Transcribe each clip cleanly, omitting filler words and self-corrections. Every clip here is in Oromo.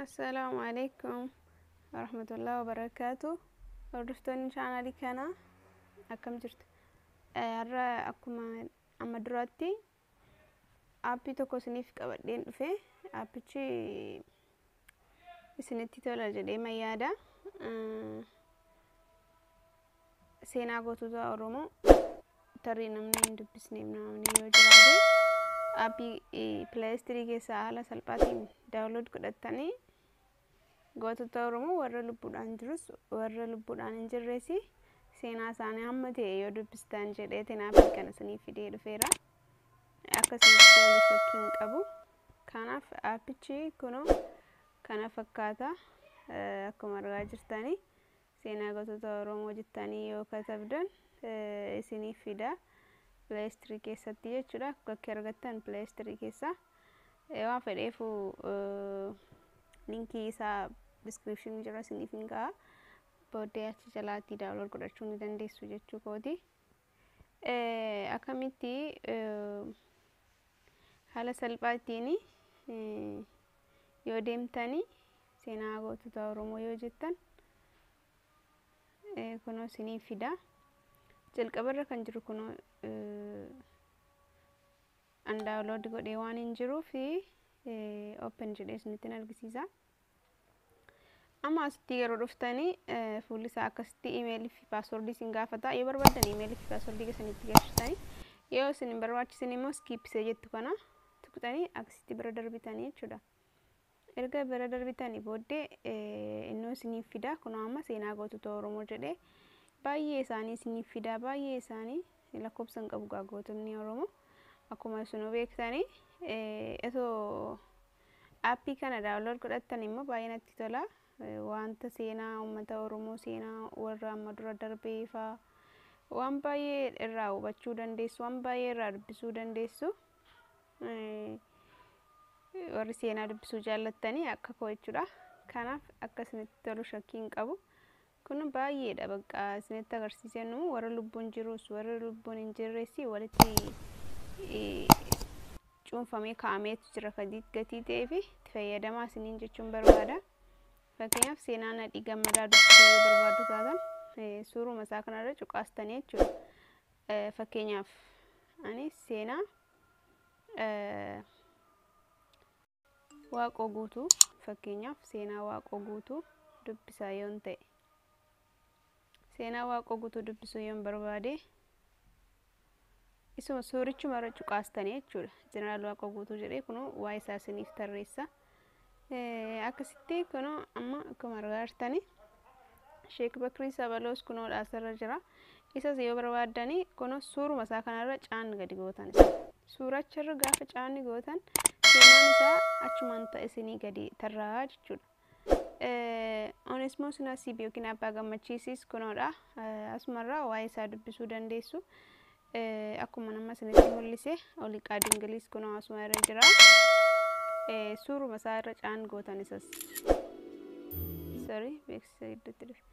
Assalaamu alaikum warahmatullahi wabarakaatu. Hordoftoonni chaanaalii kanaa akkam jirtu? Har'a akkuma amma duraatti aappii tokko isiniif qabadheen dhufe. Aappichi isinitti tola jedhee yaada. Seenaa gootota Oromoo tarii namni hin dubbisneef namni yoo jiraate, aappii Play Store keessaa haala salphaatiin download godhattanii gootota Oromoo warra lubbuudhaan jirus warra lubbuudhaan hin jirres seenaa isaanii hamma ta'e yoo dubbistan jedheetiin aappii kana isiniif fidee dhufeera. Akka isinitti tolu shakkii hin qabu. Kanaaf aappichi kunoo kana fakkaata. Akkuma argaa jirtanii, seenaa gootota Oromoo jettanii yoo katabdan isiniif fida. Play Store keessatti jechuudha. Bakki argattan Play Store keessa. Waan fedheefu linkii isaa description jira isiniif hin ka'a. Booddee achi jalaatti download godhachuu ni dandeessu jechuu kooti. Akkamitti haala salphaatiin yoo deemtanii seenaa gootota Oromoo yoo jettan kunoo isiniif fida. Jalqabarra kan jiru kunoo an download godhee waan hin jiruuf open jedhee isinitti argisiisa. Amma asitti yeroo dhuftanii fuulli isaa akkasitti imeelii fi paaswordii isin gaafata. Yoo barbaaddan imeelii fi paaswordii keessan itti galchitanii, yoo isin hin barbaachisin immoo skip isee jettu kana tuqxanii akkasitti bira darbitanii jechuudha. Erga bira darbitanii booddee innoo isiniif fida. Kunoo amma seenaa gootota Oromoo jedhee baay'ee isaanii isiniif fida. Baay'ee isaanii lakkoofsa hin qabu gaa gootonni Oromoo. Akkuma isinuu beektanii, osoo aappii kana download godhattan immoo baay'ee natti tola. Wanta seenaa uummata Oromoo, seenaa warra amma dura darbee faa waan baay'ee irraa hubachuu dandeessu, waan baay'ee irraa dubbisuu dandeessu. Warri seenaa dubbisuu jaallattanii akka koo jechuudha. Kanaaf akka isinitti tolu shakkii hin qabu. Kun baay'eedha, bakka isinitti agarsiisenu warra lubbuun jirus warra lubbuun hin jirres walitti cuunfamee kaa'ameetu jira gatii ta'ee fi itti fayyadamaa isiniin jechuun barbaada. Fakkeenyaaf, seenaa Nadhii Gammadaa dubbisuu yoo barbaaddu taatan suuruma isaa kanarra cuqaastanii jechuudha. Fakkeenyaaf, ani seenaa Waaqoo Guutuu, fakkeenyaaf seenaa Waaqoo Guutuu dubbisaa yoon ta'e, seenaa Waaqoo Guutuu dubbisuu yoon barbaade, isuma suurichuma irra cuqaastanii jechuudha. Jeneraal Waaqoo Guutuu jedhee kunoo waa'ee isaa isiniif tarreessa. Akkasitti kunoo amma akkuma argaa jirtanii Sheek Bakrii Sabaloos kunoo asirra jira. Isas yoo barbaaddanii kunoo suuruma isaa kanarra caan gadi gootan. Suuracharra gaafa caanni gootan seenaan isaa achumaan ta'a isinii gadi tarraa jechuudha. Onesmoos Nasiib yookiin Abbaa Gammachiisis kunoodha. Asumarraa waa'ee isaa dubbisuu dandeessu. Akkuma nama isinitti mul'ise, Oliiqaa Dingiliis kunoo asuma irra jira. Suuruma isaa irra caan gootan isas. Sorry, beeksisa gidduutti dhufe.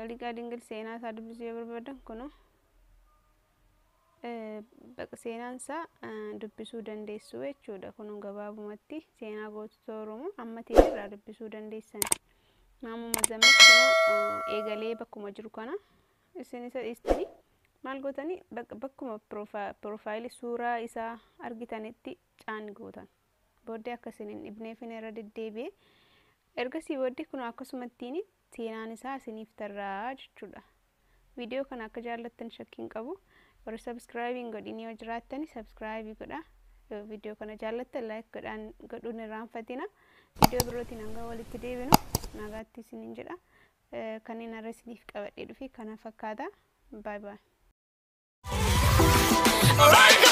Oliiqaa Dingil seenaa isaa dubbisuu yoo barbaadan kunoo seenaan isaa dubbisuu dandeessu jechuudha. Kun gabaabumatti seenaa gootota Oromoo amma ta'e irraa dubbisuu dandeessan. Maammoo Mazammil kunoo eegalee bakkuma jiru kana isin isa dhiistanii maal gootanii, bakkuma piroofaayilii suuraa isaa argitanitti caan gootan. Booddee akka isin hin dhibneef irra deddeebi'e. Ergasii booddee kun akkasumattiin seenaan isaa isiniif tarraa jechuudha. Viidiyoo kana akka jaallattan shakkii hin qabu. Warri subscribe hin godhin yoo jiraattani subscribe godha. Yoo viidiyoo kana jaallattan like godhaan godhuun irraanfatina. Viidiyoo birootiin hanga walitti deebinu nagaatti isiniin jedha. Kanneen har'a isiniif qabadhee dhufe kana fakkaata. Bye bye. Alright.